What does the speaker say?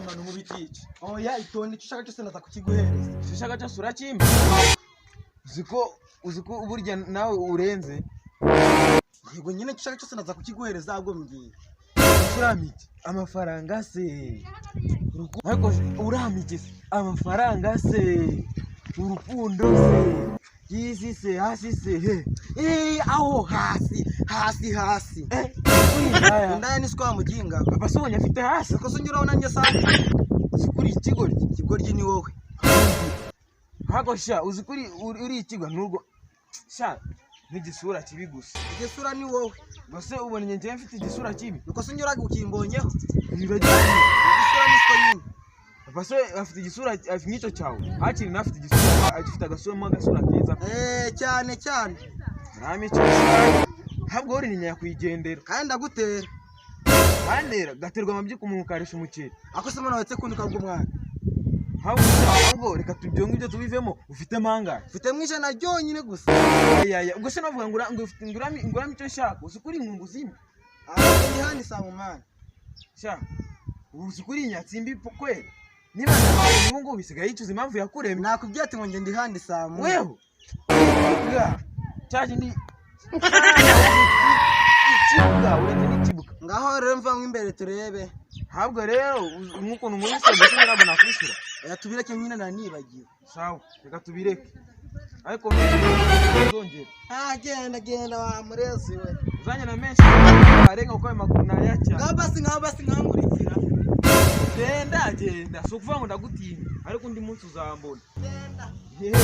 Manu mu bitica. Oya, itonde, icyo ushaka cyose ndaza kukiguhereza. Icyo ushaka cyose urakimpa? Uziko burya nawe urenze. Yego nyine, icyo ushaka cyose ndaza kukiguhereza, ahubwo mbwira. Urampa iki? Amafaranga se? Ariko urampa iki se? Amafaranga se? Urukundo se? Yisi se? Hasi se? He? Eh, aho hasi, hasi, hasi. Eh, uri Indaya ni swa muginga. Papa se ubonye afite hasi? Siko se unyuraho nanjye sa. Uzi kuri ikigoryi? Ikigoryi ni wowe. Ntabwo sha, uzi kuri uri ikigwa nurwo sha, n'igisura kibi gusa. Igisura ni wowe. Gusa ubonye njyewe mfite igisura kibi? Nuko se unyuraga ukimbonyeho? Uragiye. Igisura ni swa nyine. Papa se afite igisura nk'icyo cyawe? Hakiri nawe afite igisura, afite agasura mo agasura keza. Eh, cyane cyane. Nta mico ushaka, ntabwo uri nyakwigendera. Kandi ndagutera. Bantera gaterwa amabyi ku munwa ukarisha umuceri. Ako se mwana wetse kundi ukabwa umwana. Ahubwo reka tubyo ngibyo tubivemo. Ufite mangahe? Mfite mu 100 ryonyine gusa. Ayaya, ubwo se navuga ngo ngo ufite ngurame icyo nshaka, uzi kuri inkungu zimbi. Ah, ndi hano saa munani. Sha, uzi kuri inyatsi mbi kweli. Niba nawe ubu ngubu bisigaye yicuza impamvu yakuremye. Nakubwiye ati ngo njye ndi hano saa munani. Weho ikibuga cyaje ni ikibuga, uretse n'ikibuga. Ngaho rero mva mo imbere turebe. Ntabwo rero nk'ukuntu nkubise gusa, ntabwo nakwishyura. Oya, tubireke nyine, nanibagiwe. Sawa, reka tubireke, ariko ntuzongere. Ah, genda, genda wa murezi we. Uzanye na menshi arenga, kuko ayo maguru nayacya. Ngaho basi, ngaho basi, nkankurikira. Genda, genda, si ukuvuga ngo ndagutinya, ariko undi munsi uzambona. Genda. Yewe.